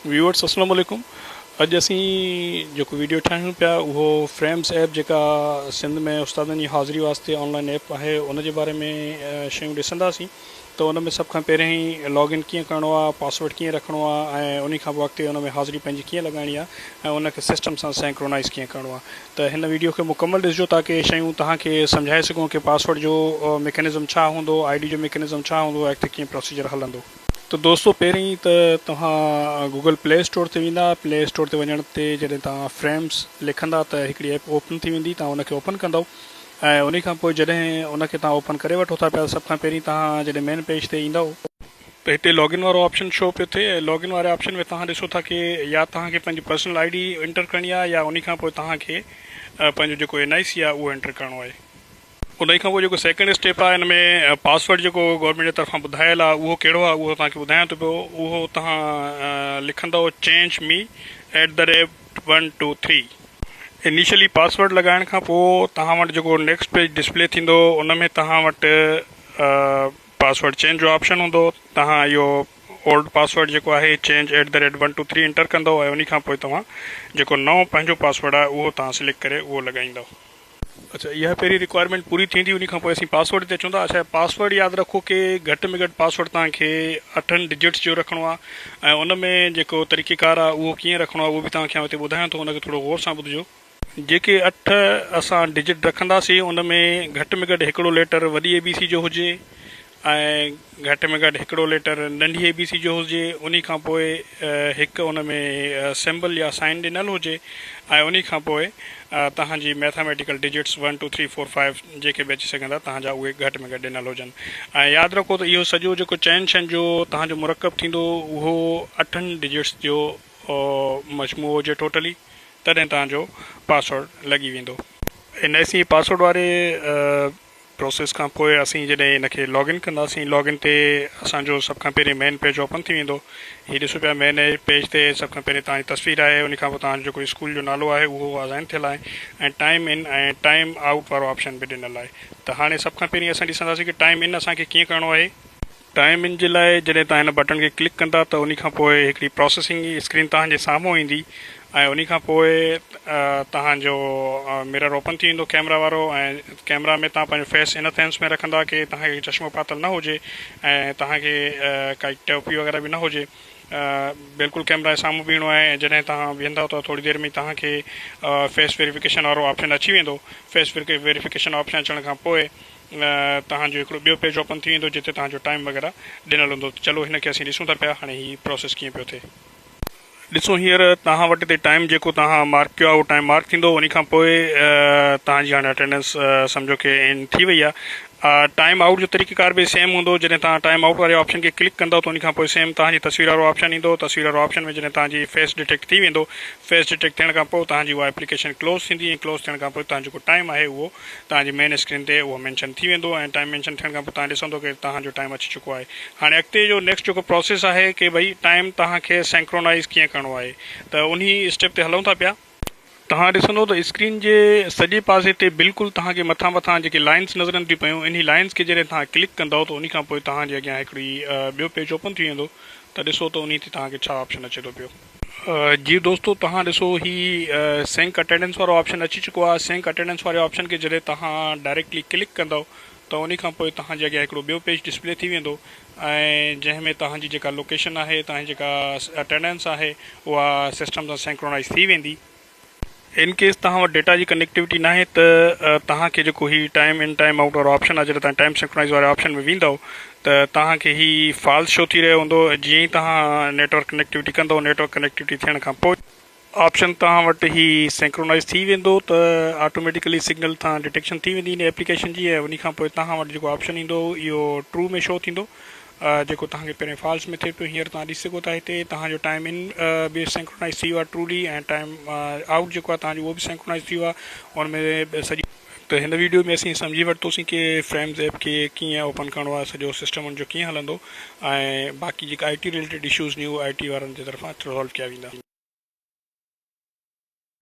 Viewers السلام عليڪم اڄ اسين جيڪو ويڊيو ٺاهيون پيا اهو فريمز ايپ جيڪا سنڌ ۾ استادن جي حاضري واسطي آن لائن ايپ آهي ان جي باري ۾ شيون ڏسنداسين ته ان ۾ سڀ کان پهرين لاگ ان ڪيئن ڪرڻو آهي پاسورڊ ڪيئن رکڻو آهي ۽ انهي کان پوء اڳتي ان ۾ حاضري پنهنجي ڪيئن لڳائڻي آهي ۽ ان کي سسٽم سان سينڪرونائز ڪيئن ڪرڻو آهي ته هن ويڊيو کي مڪمل ڏسجو تاڪه شيون توهان کي سمجهائي سگهون ڪي پاسورڊ جو ميڪنزم ڇا هوندو I D جو ميڪنزم ڇا هوندو اڳتي ڪيئن پروسيجر هلندو. ته دوستو پهرين ته توهان گوگل پلي اسٽور تي ويندا پلي اسٽور تي وڃڻ تي جڏهن توهان فريمز لکندا ته هڪڙي ايپ اوپن ٿي ويندي توهان ان کي اوپن ڪندؤ ۽ انهي کان پوء جڏهن ان کي توهان اوپن ڪري وٺو ٿا پيا سڀ کان پهرين توهان جڏهن مين پيج تي ايندؤ ته هتي لاگ ان وارو آپشن شو پيو ٿئي ۽ لاگ ان واري آپشن ۾ توهان ڏسو ٿا ڪي يا توهان کي پنهنجي پرسنل I D enter ڪرڻي آهي يا انهي کان پوء توهان کي پنهنجو جيڪو اين I سي آهي اهو انٽر ڪرڻو آهي. انهي کان پوء جيڪو سيڪنڊ اسٽيپ آهي ان ۾ پاسورڊ جيڪو گورنمينٽ جي طرفان ٻڌايل آهي اهو ڪهڙو آهي اهو توهان کي ٻڌايان ٿو پيو اهو توهان لکندؤ change me at the rate one two three. Initially password لڳائڻ کان پوء توهان وٽ جيڪو نيڪسٽ پيج ڊسپلي ٿيندو ان ۾ توهان وٽ پاسورڊ چينج جو آپشن هوندو توهان اهو اولڊ پاسورڊ جيڪو آهي change at the rate one two three enter ڪندؤ ۽ انهي کان پوء توهان جيڪو نئون پنهنجو پاسورڊ آهي اهو توهان سليڪٽ ڪري اهو لڳائيندؤ. اڇا اها پهرين رڪوائرمينٽ پوري ٿيندي انهي کان پوء اسين پاسورڊ تي اچون ٿا اڇا پاسورڊ ياد رکو ڪي گهٽ ۾ گهٽ پاسورڊ توهان کي اٺن ڊجٽس جو رکڻو آهي ۽ ان ۾ جيڪو طريقي ڪار آهي اهو ڪيئن رکڻو آهي اهو به توهان کي آئون هتي ٻڌايان ٿو ان کي ٿورو غور سان ٻڌجو. جيڪي اٺ اسان ڊجٽ رکنداسين ان ۾ گهٽ ۾ گهٽ هڪڙو ليٽر وڏي اي بي سي جو هجي ۽ گهٽ ۾ گهٽ هڪڙو ليٽر ننڍي اي بي سي جو هجي انهي کان پوء هڪ ان ۾ سمبل يا سائن ڏنل هجي ۽ انهي کان پوء توهان جي mathematical digits one two three four five جيڪي به اچي سگهن ٿا توهان جا اهي گهٽ ۾ گهٽ ڏنل هجن ۽ ياد رکو ته اهو سڄو جيڪو چئن شين جو توهان جو مرڪب ٿيندو اهو اٺن ڊجٽس جو مجموعو هجي ٽوٽلي تڏهن توهان جو پاسورڊ لڳي ويندو. ان سين پاسورڊ واري پروسيس کان پوء اسين جڏهن ان کي لاگ ان ڪنداسين لاگ ان تي اسان جو سڀ کان پهرين مين پيج اوپن ٿي ويندو هي ڏسو پيا مين پيج تي سڀ کان پهرين توهان جي تصوير آهي ان کان پوء توهان جو جيڪو اسڪول جو نالو آهي اهو ازائن ٿيل آهي ۽ ٽائيم ان ۽ ٽائيم آئوٽ وارو آپشن به ڏنل آهي ته هاڻي سڀ کان پهرين اسان ڏسنداسين ڪي ٽائيم ان اسان کي ڪيئن ڪرڻو آهي. ٽائيم ان جي لاء جڏهن توهان هن بٽڻ کي ڪلڪ ڪندا ته انهي کان پوء هڪڙي پراسيسنگ اسڪرين توهان جي سامهون ايندي ۽ انهي کان پوء توهان جو مرر اوپن ٿي ويندو ڪيمرا وارو ۽ ڪيمرا ۾ توهان پنهنجو فيس ان سينس ۾ رکندا ڪي توهان کي چشمو پاتل نه هجي ۽ توهان کي ڪائي ٽوپي وغيره به نه هجي بلڪل ڪيمرا جي سامهون بيهڻو آهي ۽ جڏهن توهان بيهندا ته ٿوري دير ۾ توهان کي فيس ويريفڪيشن وارو آپشن اچي ويندو فيس ويريفڪيشن آپشن اچڻ کان پوء توهان جو هڪڙو ٻيو پيج اوپن ٿي ويندو جتي توهان جو ٽائيم وغيره ڏنل هوندو ته چلو هن کي اسين ڏسون ٿا پيا هاڻي هي پروسيس ڪيئن پيو ٿئي. ڏسو هينئر توهان وٽ هتي ٽائيم جيڪو توهان مارڪ ڪيو آهي اهو ٽائيم مارڪ ٿيندو انهي کان پوء توهان جي هاڻي اٽينڊنس سمجهو ڪي ان ٿي وئي آهي ٽائيم آئوٽ جو طريقه ڪار به سيم هوندو جڏهن توهان ٽائيم آئوٽ واري آپشن کي ڪلڪ ڪندو ته انهي کان پوء سيم توهان جي تصوير وارو آپشن ايندو تصوير وارو آپشن ۾ جڏهن توهان جي فيس ڊٽيڪٽ ٿي ويندو فيس ڊٽيڪٽ ٿيڻ کان پوء توهان جي اها ايپليڪيشن ڪلوز ٿيندي ۽ ڪلوز ٿيڻ کان پوء توهان جيڪو ٽائيم آهي اهو توهان جي مين اسڪرين تي اهو مينشن ٿي ويندو ۽ ٽائيم مينشن ٿيڻ کان پوء توهان ڏسندو ڪي توهان جو ٽائيم اچي چڪو آهي هاڻي اڳتي جو نيڪسٽ جيڪو پروسيس آهي ڪي ڀئي ٽائيم توهان کي سينڪرونائيز ڪيئن ڪرڻو آهي ته انهي اسٽيپ تي هلون ٿا پيا. توهان ڏسندو ته اسڪرين جي سڄي پاسي تي بلڪل توهان کي مٿان مٿان جيڪي لائنس نظر اچن ٿيون پيون انهي لائنس کي جڏهن توهان ڪلڪ ڪندؤ ته انهي کان پوء توهان جي اڳيان هڪڙي ٻيو پيج اوپن ٿي ويندو ته ڏسو ته انهي تي توهان کي ڇا آپشن اچي ٿو پيو. جي دوستو توهان ڏسو هي سنڪ اٽينڊنس وارو آپشن اچي چڪو آهي سنڪ اٽينڊنس واري آپشن کي جڏهن توهان ڊائريڪٽلي ڪلڪ ڪندؤ ته انهي کان پوء توهان جي اڳيان هڪڙو ٻيو پيج ڊسپلي ٿي ويندو ۽ جنهن ۾ توهان جي جيڪا لوڪيشن آهي توهان جي جيڪا اٽينڊنس آهي اها سسٽم سان سنڪرونائز ٿي ويندي. ان ڪيس توهان وٽ ڊيٽا جي ڪنيڪٽيوٽي ناهي ته توهان کي جيڪو هي ٽائيم ان ٽائيم آئوٽ وارو آپشن آهي جڏهن توهان ٽائيم سنڪرونائيز واري آپشن ۾ ويندؤ ته توهان کي هي فالس شو ٿي رهيو هوندو جيئن ئي توهان نيٽورڪ ڪنيڪٽيوٽي ڪندؤ نيٽورڪ ڪنيڪٽيوٽي ٿيڻ کان پوء آپشن توهان وٽ هي سنڪرونائيز ٿي ويندو ته آٽوميٽيڪلي سگنل تان ڊٽيڪشن ٿي ويندي ان ايپليڪيشن جي ۽ انهي کان پوء توهان وٽ جيڪو آپشن ايندو اهو ٽرو ۾ شو ٿيندو جيڪو توهان کي پهرين فالس ۾ ٿئي پيو هينئر توهان ڏسي سگهو ٿا هتي توهان جو ٽائيم ان به سينڪرونائز ٿي ويو آهي ٽرولي ۽ ٽائيم آئوٽ جيڪو آهي توهان جو اهو به سينڪرونائز ٿي ويو آهي ان ۾ سڄي ته هن ويڊيو ۾ اسين سمجهي ورتوسين ڪي فريمز ايپ کي ڪيئن اوپن ڪرڻو آهي سڄو سسٽم ان جو ڪيئن هلندو ۽ باقي جيڪا آئي ٽي رليٽيڊ اشوز نيو آئي ٽي وارن جي طرفان ريزالو ڪيا ويندا.